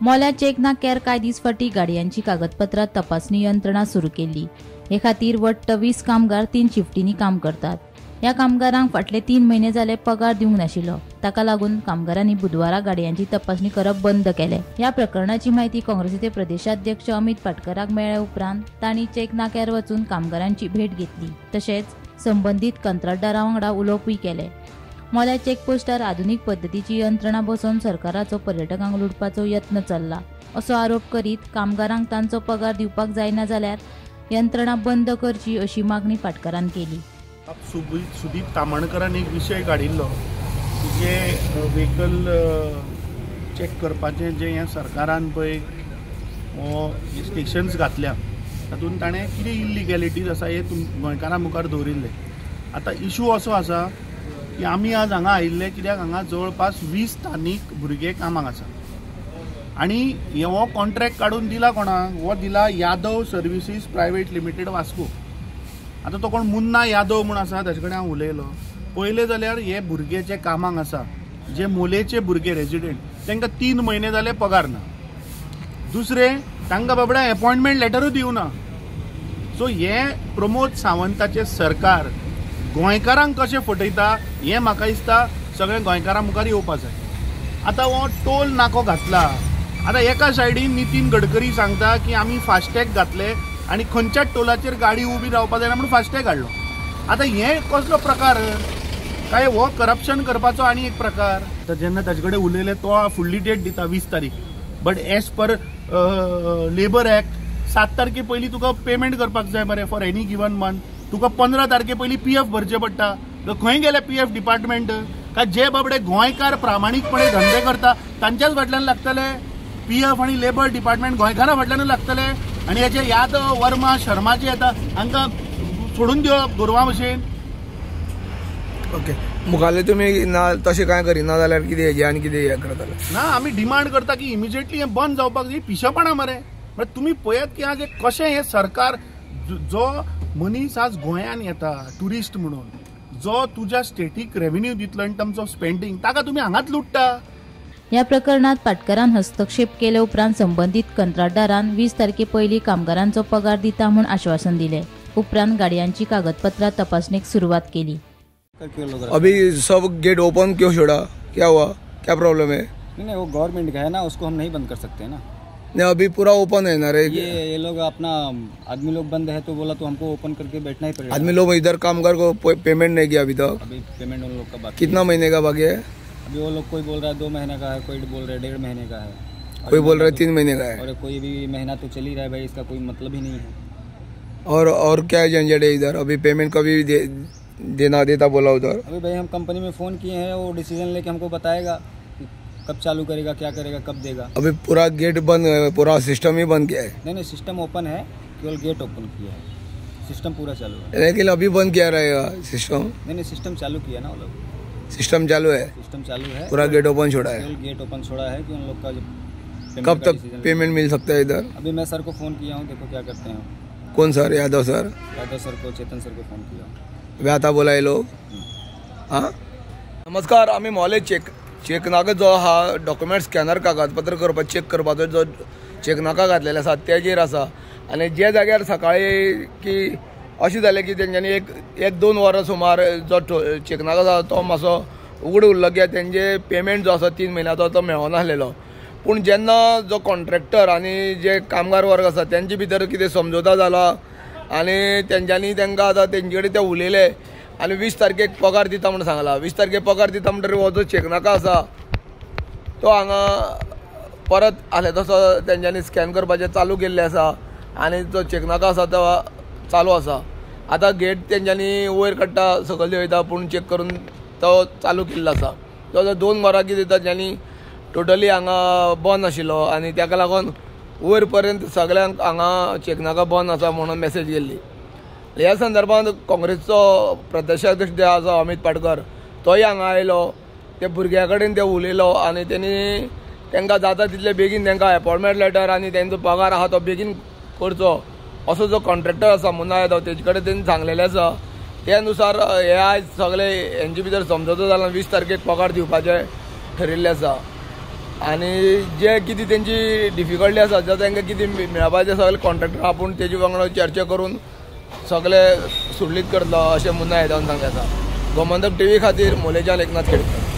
मोल्या check नाक्यार कांय दीस फाटीं गाडयांची कागदपत्रां तपासणी यंत्रणा सुरू केल्ली. हे खातीर वट्ट 20 कामगार 3 शिफ्टींनी काम करतात. ह्या कामगारांक फाटले 3 म्हयने जाले पगार दिवंक नाशिल्लो. ताका लागून कामगारांनी बुधवारा गाडयांची तपासणी करप बंद केलें. ह्या प्रकरणाची म्हायती काँग्रेसीचे प्रदेशाध्यक्ष अमित पाटकराक मेळ्ळ्या उपरांत तांणी चेक नाक्यार वचून कामगारांची भेट घेतली. तशेंच संबंदीत कंत्राटदारा वांगडा उलोवपूय केलें. मोल्या चेकपोस्टार आधुनीक पद्दतीची यंत्रणा बसोवन सरकाराचो पर्यटकांक लुटपाचो यत्न चल्ला असो आरोप करीत कामगारांक तांचो पगार दिवपाक जायना जाल्यार यंत्रणा बंद करची अशी मागणी पाटकरान केली. सुदीप तामणकरान एक विशय काडिल्लो की जे व्हेकल चॅक करपाचें जें ह्या सरकारान पळय हो स्टेशन्स घातल्या तातूंत ताणें कितें इल्लिगॅलिटीज आसा हे गोंयकारां मुखार दवरिल्लें. आतां इशू असो आसा की आमी आज हांगा आयिल्ले कित्याक हांगा जवळपास 20 स्थानीक भुरगे कामाक आसा आनी हो कॉन्ट्रॅक्ट काडून दिला कोणाक, हो दिला Yadav services private limited Vasco. आतां तो कोण मुन्ना यादव म्हूण आसा ताचे कडेन हांव उलयलो. पयलें जाल्यार हे भुरगे जे कामाक आसा, जे मोलेचे भुरगे रेजिडेंट, तांकां 3 म्हयने जाले पगार ना. दुसरें तांकां बाबड्या एपॉयंटमेंट लेटरूय दिवना. सो हे प्रमोद सावंताचें सरकार गोंयकारांक कशें फटयता हें म्हाका दिसता सगळ्या गोंयकारां मुखार येवपा जाय. आतां हो टोल नाको घातला. आतां एका सायडीन नितीन गडकरी सांगता की आमी फास्टॅग घातले आनी खंयच्याच टोलाचेर गाडी उबी रावपा जायना म्हणून फास्टॅग हाडलो. आतां हें कसलो प्रकार? काय हो करप्शन करपाचो आनी एक प्रकार? तर जेन्ना ताजे कडेन उलयले तो फुडली डेट दिता 20 तारीख, but as per labour act 7 तारखे पयलीं तुका पेमेंट करपाक जाय मरे फॉर एनी गिवन मंथ. तुका 15 तारखे पयलीं पी एफ भरचें पडटा. खंय गेले पी एफ डिपार्टमेंट? काय जे बाबडे गोंयकार प्रामाणीकपणे धंदे करता तांच्याच फाटल्यान लागतले? पी एफ आनी लेबर डिपार्टमेंट गोंयकारां फाटल्यानूच लागतले? आनी हेजे यादव वर्मा शर्मा जे येता हांकां सोडून दिवप गोरवां भशेन. ओके, मुखाल्ले तुमी ना तशें कांय करिना जाल्यार कितें हेजें आनी कितें हें करतले? ना, आमी डिमांड करता की इमिजिएटली हें बंद जावपाक जाय. पिशेपणां मरे. म्हळ्यार तुमी पळयात की आज कशें हें सरकार, जो मनीस आज गोंयान येता ट्युरिस्ट म्हणून, जो तुज्या स्टेटीक रेव्हेन्यू दितलो इन टर्म्स ऑफ स्पेंडींग, ताका तुमी हांगाच लुट्टा. ह्या प्रकरणात पाटकरान हस्तक्षेप केले उपरांत संबंदीत कंत्राटदारान 20 तारखे पयलीं कामगारांचो पगार दिता म्हूण आश्वासन दिलें. उपरांत गाडयांची कागदपत्रां तपासणेक सुरवात केली. अभी सब गेट ओपन क्यों छोड़ा? क्या हुआ, क्या प्रॉब्लम है? नहीं नहीं, वो गवर्नमेंट का है ना, उसको हम नहीं बंद कर सकते ना. नहीं, अभी पूरा ओपन है ना रे. ये लोग अपना आदमी लोग बंद है तो बोला तो हमको ओपन करके बैठना ही पड़ेगा. आदमी लोग इधर कामगार को पेमेंट नहीं किया अभी तक. अभी पेमेंट उन लोग का बाकी. कितना महीने का बाकी है? अभी वो लोग कोई बोल रहा है 2 महीने का है, कोई बोल रहा है 1.5 महीने का है, कोई बोल रहा है 3 महीने का है, और कोई भी महीना तो चल ही रहा है भाई, इसका कोई मतलब ही नहीं है. और क्या झंझट है इधर? अभी पेमेंट कभी देना देता बोला उधर. अभी भाई हम कंपनी में फ़ोन किए हैं, वो डिसीजन लेके हमको बताएगा कब चालू करेगा, क्या करेगा, कब देगा. अभी पूरा गेट बंद है, पूरा सिस्टम ही बंद किया है. नहीं नहीं, सिस्टम ओपन है, केवल गेट ओपन किया है, सिस्टम पूरा चालू है. लेकिन अभी बंद किया रहेगा सिस्टम? नहीं नहीं, सिस्टम चालू किया ना वो लोग. सिस्टम चालू है, सिस्टम चालू है, पूरा गेट ओपन छोड़ा है. गेट ओपन छोड़ा है कि उन लोग का कब तक पेमेंट मिल सकता है इधर? अभी मैं सर को फ़ोन किया हूँ, देखो क्या करते हैं. कौन sir? Yadav sir. Yadav sir को, चेतन सर को फ़ोन किया. आता बोला ये लोग. हाँ, नमस्कार. आमी मोले चेक नाका जो हा डॉक्युमेंट स्कॅनर कागदपत्र करपाक चेक करपाचो जो चेक नाका घातलेलो आसा तेजेर आसा. आनी जे जाग्यार सकाळी की अशें जालें की तेंच्यांनी एक 2 वरां सुमार जो चेक नाका आसा तो मातसो उगडो उरलो कित्याक तेंचे पेमेंट जो आसा 3 म्हयन्याचो तो मेळनासलेलो. पूण जेन्ना जो कॉन्ट्रॅक्टर आनी जे कामगार वर्ग आसा तेंचे भितर कितें समजोता जाला आनी तेंच्यांनी तांकां आतां तेंचे कडेन ते उलयले आनी 20 तारखेक पगार दिता म्हूण सांगला. 20 तारखेक पगार दिता म्हणटकीर हो जो चेकनाका आसा तो हांगा परत आसले तसो तेंच्यांनी स्कॅन करपाचें चालू केल्लें आसा आनी जो चेकनाका आसा तो चालू आसा. आतां गेट तेंच्यांनी वयर काडटा सकयल देंवयता पूण चॅक करून तो चालू केल्लो आसा. तो 2 वरां कितें तेंच्यांनी टोटली हांगा बंद आशिल्लो आनी ताका लागून वयर पर्यंत सगळ्यांक हांगा चेकनाका बंद आसा म्हणून मॅसेज गेल्ली. ह्या संदर्भात काँग्रेसचो प्रदेशाध्यक्ष जे आसा अमित पाटकर तोय हांगा आयलो, ते भुरग्यां कडेन ते उलयलो आनी तेणी तांकां जाता तितले बेगीन तांकां एपॉयंटमेंट लेटर आनी तेंचो पगार आहा तो बेगीन करचो असो जो कॉन्ट्रॅक्टर आसा मुन्ना यादव तेजे कडेन तेणी सांगलेलें आसा. त्या नुसार हे आयज सगळे हेंचे भितर समजोतो जाला 20 तारखेक पगार दिवपाचें ठरिल्लें आसा. आनी जे कितें तेंची डिफिकल्टी आसा जाल्यार तांकां कितें मेळपाचें सगळे कॉन्ट्रॅक्टर आपूण तेजे वांगडा चर्चा करून सगळे सुरळीत करतलो अशें मुन्ना यादवान सांगलें आसा. गोमंतक टीव्ही खातीर मोलेच्यान एकनाथ खेडकर.